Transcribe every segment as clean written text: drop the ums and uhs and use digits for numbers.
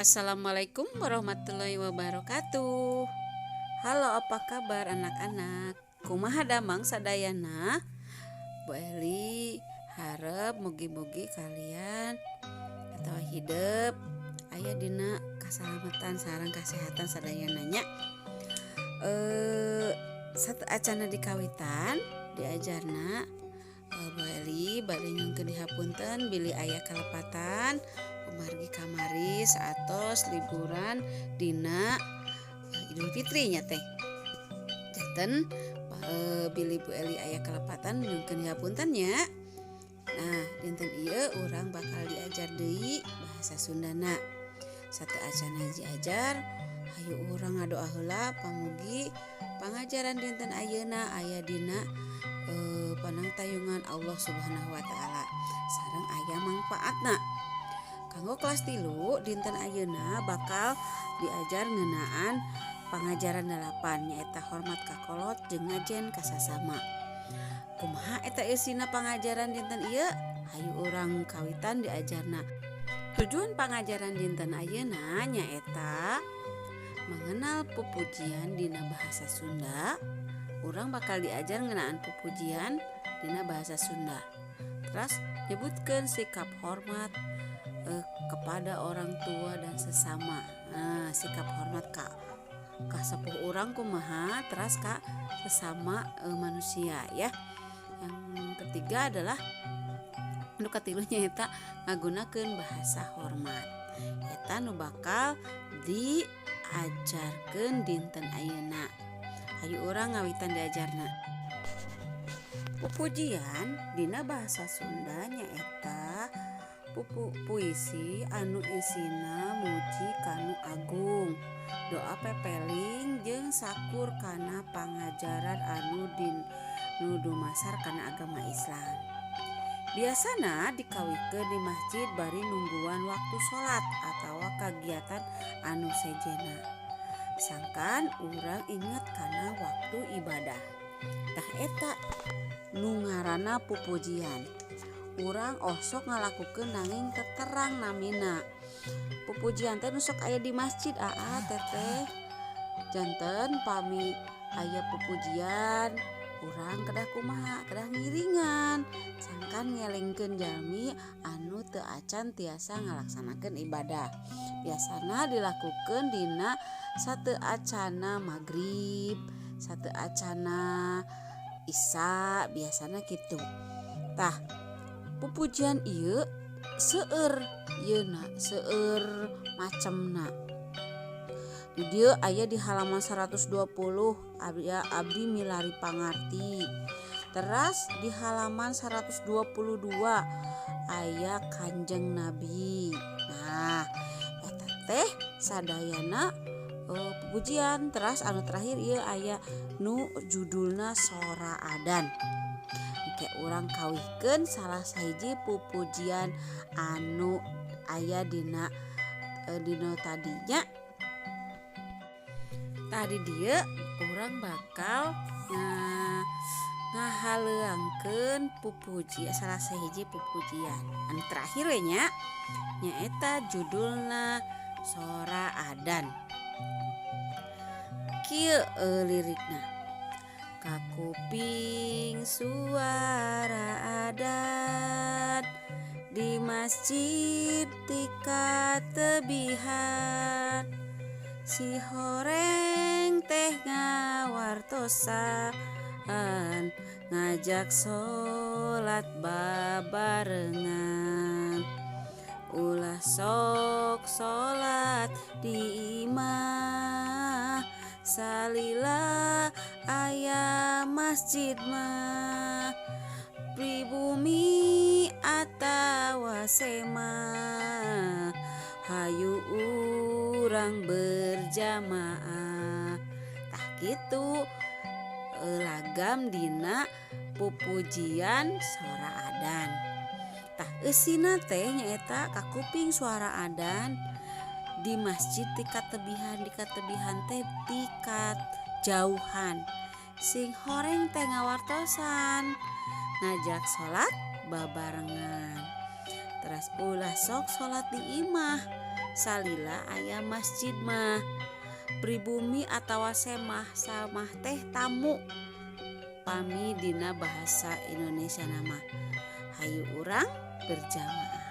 Assalamualaikum warahmatullahi wabarakatuh. Halo, apa kabar, anak-anak? Kumaha damang sadayana? Bu Eli harap mugi-mugi kalian atau hidup aya dina keselamatan sareng kesehatan sadayana nya. Sateuacana dikawitan diajarna, Bu Eli bade nyuhunkeun dihapunten bilih aya kalepatan kumargi kamari saatos liburan dina Idul Fitri nya teh. Janten bilih Bu Eli aya kalepatan, nyuhunkeun dihapunten nya. Nah, dinten ieu urang bakal diajar deui bahasa Sundana. Sateuacana diajar, hayu urang ngadoa heula pamugi pangajaran dinten ayeuna aya dina panangtayungan Allah Subhanahu wa Ta'ala sareng aya mangpaatna. Kanggo kelas 3, dinten ayeuna bakal diajar ngeunaan pangajaran 8, nyaeta hormat ka kolot jeung ngajen ka sasama. Kumaha eta eusina pangajaran dinten ieu? Hayu urang kawitan diajarna. Tujuan pangajaran dinten ayeuna nyaeta mengenal pupujian dina bahasa Sunda. Urang bakal diajar ngeunaan pupujian dina bahasa Sunda. Terus nyebutkeun sikap hormat kepada orang tua dan sesama. Nah, sikap hormat ka sepuh urang kumaha, teras ka sesama manusia ya. Yang ketiga adalah nu katilu, nyaeta ngagunakeun bahasa hormat. Eta nu bakal diajarkeun dinten ayeuna. Hayu urang ngawitan diajarna. Pupujian dina bahasa Sunda nyaeta puisi anu isina muji kanu agung, doa pepeling jeung sakur kana pangajaran anu nu dumasar kana agama Islam. Biasana dikawihkeun di masjid bari nungguan waktu salat atawa kagiatan anu sejenna, sangkan urang inget kana waktu ibadah. Tah, eta nu ngaranna pupujian. Urang osok ngalakukeun nanging teu terang namina. Pupujian teh nu sok aya di masjid, aa, teteh. Janten pami aya pupujian, urang kedah kumaha? Kedah ngiringan, sangkan ngelingkeun jalmi anu teu acan tiasa ngalaksanakeun ibadah. Biasana dilakukeun dina sateuacana magrib, sateuacana Isya, biasana kitu. Tah, pupujian ieu seueur yeuna, seueur macemna. Di dieu aya di halaman 120 abdi, abdi milari pangarti. Teras di halaman 122 aya Kanjeng Nabi. Nah, eta teh sadayana pupujian. Teras anu terakhir ieu aya nu judulna Sora Adan. Engke urang kawihkeun salah sahiji pupujian anu aya dina tadinya. Tadi dieu urang bakal ngahaleuangkeun pupuji salah sahiji pupujian anu terakhir we nya, nyaeta judulna Sora Adan. Kieu lirikna: Kakuping suara adan di masjid tikatebihan, sihoreng teh ngawartosan ngajak salat babarengan. Ulah sok salat di imah, salila aya masjid mah, pribumi atawa semah, hayu urang berjamaah. Tah, kitu lagam dina pupujian Sora Adan. Tah, eusina teh nyaeta kakuping suara adan di masjid tikatebihan. Dikatebihan teh tikat jauhan. Sing horeng teh ngawartosan ngajak salat babarengan. Teras ulah sok salat di imah, Salila aya masjid mah. Pribumi atawa semah, samah teh tamu. Pami dina bahasa Indonesia nama. Hayu urang berjamaah.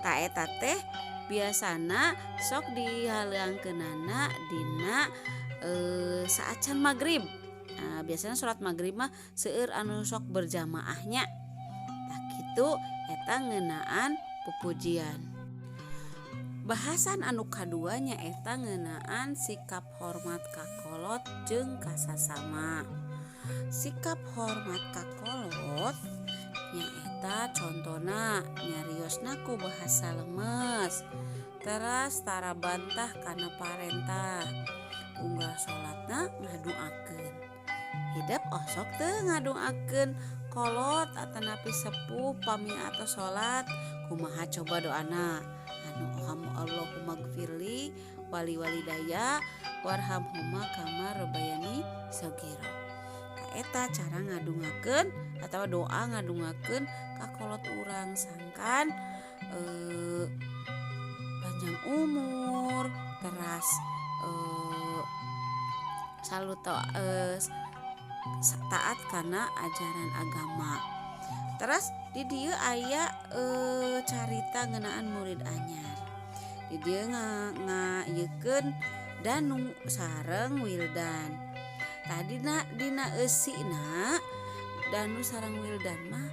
Ta eta teh biasana sok dihaleuangkeunana dina saacan magrib. Nah, biasanya sholat magrib mah seueur anu sok berjamaahnya. Tah kitu eta ngeunaan pupujian. Bahasan anu kadua nyaeta ngeunaan sikap hormat ka kolot jeung ka sasama. Sikap hormat ka kolot nyaeta contona nyariosna ku bahasa lemes, teras tara bantah kana parentah, unggal salatna ngaduakeun. Hidep osok teu ngaduakeun kolot atanapi sepuh pami atos salat, kumaha coba doana? Anu Allahumma gfirli wali walidaya warhamhuma kama robayani sagira. Eta cara ngadungakeun atawa doa ngadungakeun ka kolot urang sangkan panjang umur, teras selalu taat kana ajaran agama. Terus di dieu aya carita ngeunaan murid anyar. Di dieu ngayeukeun Danu sareng Wildan. Tadi dina eusina Danu sareng Wildan mah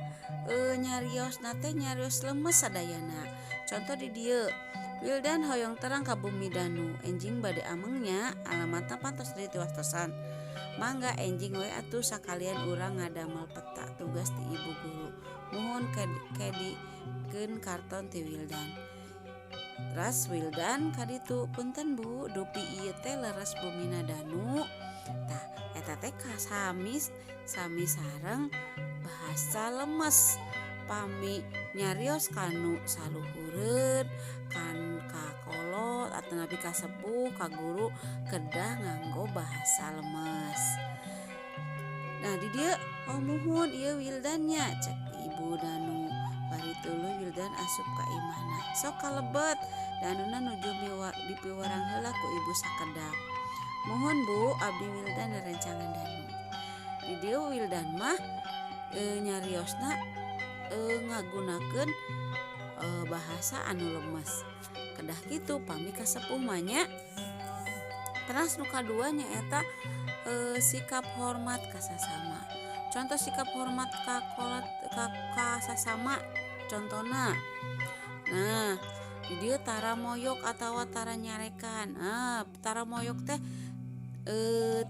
nyariosna teh nyarios lemes sadayana. Contoh di dieu, Wildan hoyong terang ka bumi Danu, enjing bade amengnya alamatna pantos ditiwastosan. Mangga enjing we atuh sakalian urang ngadamel peta tugas ti ibu guru. Muhun kedikeun karton ti Wildan. Teras Wildan kaditu, punten bu, dupi ieu teh leres bumina Danu. Tah eta teh sami sareng bahasa lemes. Pami nyarios kanu saluhureun kan ka kolot atanapi ka sepuh ka guru kedah nganggo bahasa lemes. Nah di dieu oh muhun ieu Wildannya cek ibu Danu. Bari tuluy Wildan asup ka imahna. Sok kalebet Danuna nuju dipiwarang heula ku ibu sakedap. Muhun bu, abdi Wildan rerencangan Danu. Di dieu Wildan mah nyariosna ngagunakeun bahasa anu lemes. Kedah kitu pami ka sepuh mah nya. Teras nu kadua nyaeta sikap hormat ka sasama. Contoh sikap hormat ka kolot ka sasama contona. Nah, di dieu tara moyok atawa tara nyarekan. Nah, tara moyok teh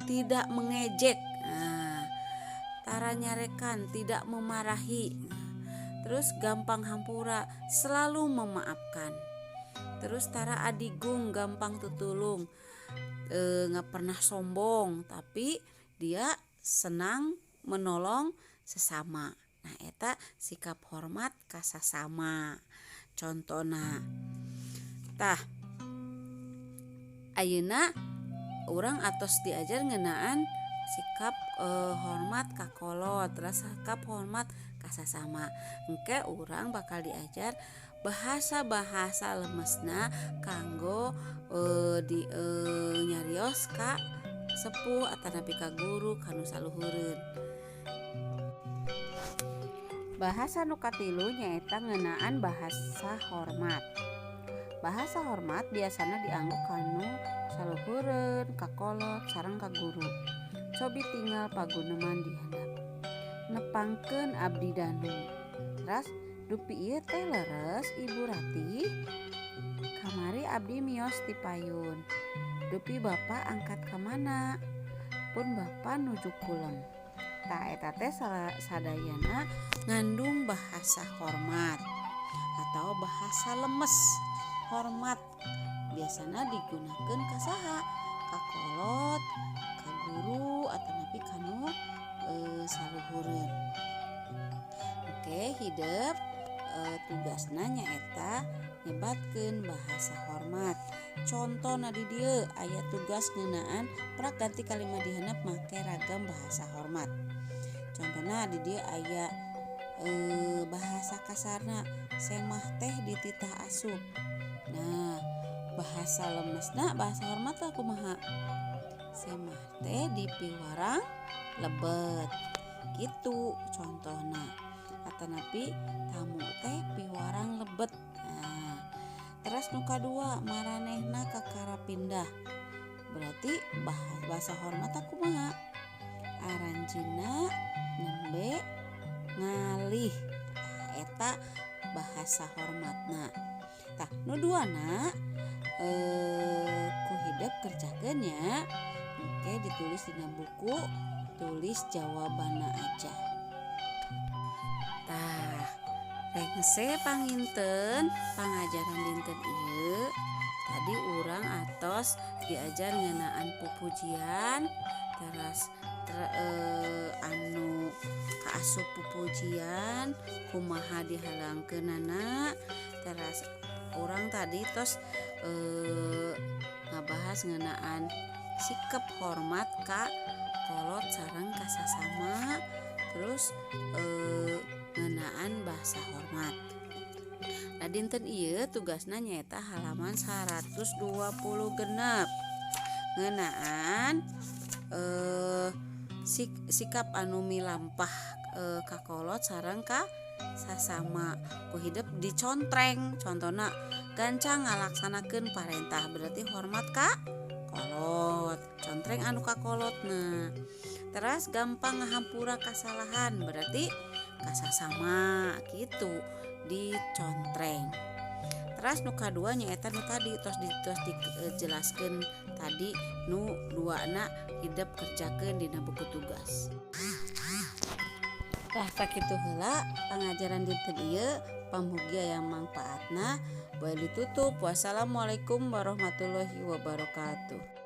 tidak mengejek. Nah, tara nyarekan, tidak memarahi. Terus gampang hampura, selalu memaafkan. Terus tara adigung, gampang tutulung, nggak pernah sombong, tapi dia senang menolong sesama. Nah, eta sikap hormat ka sasama. Contona. Tah, ayeuna urang atos diajar ngeunaan sikap hormat ka kolot, terus sikap hormat ka sasama. Engke urang bakal diajar bahasa-bahasa lemesna kanggo nyarios ka sepuh atanapi ka guru kanu saluhureun. Bahasa nu katilu nyaeta ngeunaan bahasa hormat. Bahasa hormat biasana dianggo kanu saluhureun, ka kolot, sareng ka guru. Cobi tinggal paguneman di handap. Nepangkeun abdi Danu. Teras dupi ieu teh leres Ibu Ratih. Kamari abdi mios ti payun. Dupi bapa angkat ka mana? Pun bapa nuju kulem. Tah eta teh sadayana ngandung bahasa hormat atau bahasa lemes. Hormat biasana digunakeun ka saha? Ka kolot, ka guru atanapi kanu saluhureun. Oke, hidep tugasna nyaeta nyebatkeun bahasa hormat. Contona di dieu aya tugas ngeunaan prak ganti kalimat di handap make ragam bahasa hormat. Contona di dieu aya bahasa kasarna semah teh dititah asup. Nah, Bahasa lemesna, bahasa hormat kumaha? Semah teh dipiwarang lebet. Gitu contohna. Atanapi tamu teh piwarang lebet. Nah, terus nu kadua maranehna kakara pindah. Berarti bahasa hormat kumaha? Aranjeunna nembe ngalih. Nah, eta bahasa hormatna. Tah, nu duana ku hidep kerjakeun nya. Oke, ditulis dina buku, tulis jawabanna aja. Tah, rengse panginten pangajaran dinten ieu. Tadi urang atos diajar ngeunaan pupujian, teras anu kaasup pupujian kumaha dihalangkeunana, teras urang tadi tos ngabahas ngeunaan sikap hormat ka kolot sareng ka sasama, terus ngeunaan bahasa hormat. Nah, dinten ieu tugasna nyaeta halaman 126 ngeunaan sikap anu milampah ka kolot sareng ka sasama. Ku hidep dicontreng, contona gancang ngalaksanakeun parentah, berarti hormat ka kolot, contreng anu ka kolotna. Teras gampang ngahampura kasalahan, berarti ka sasama gitu dicontreng. Teras nu kadua nyaeta nu tadi tos dijelaskeun tadi nu duana hidep kerjakeun dina buku tugas. Tah sakitu heula pangajaran dinten ieu, pamugi aya mangpaatna. Boleh ditutup. Wassalamualaikum warahmatullahi wabarakatuh.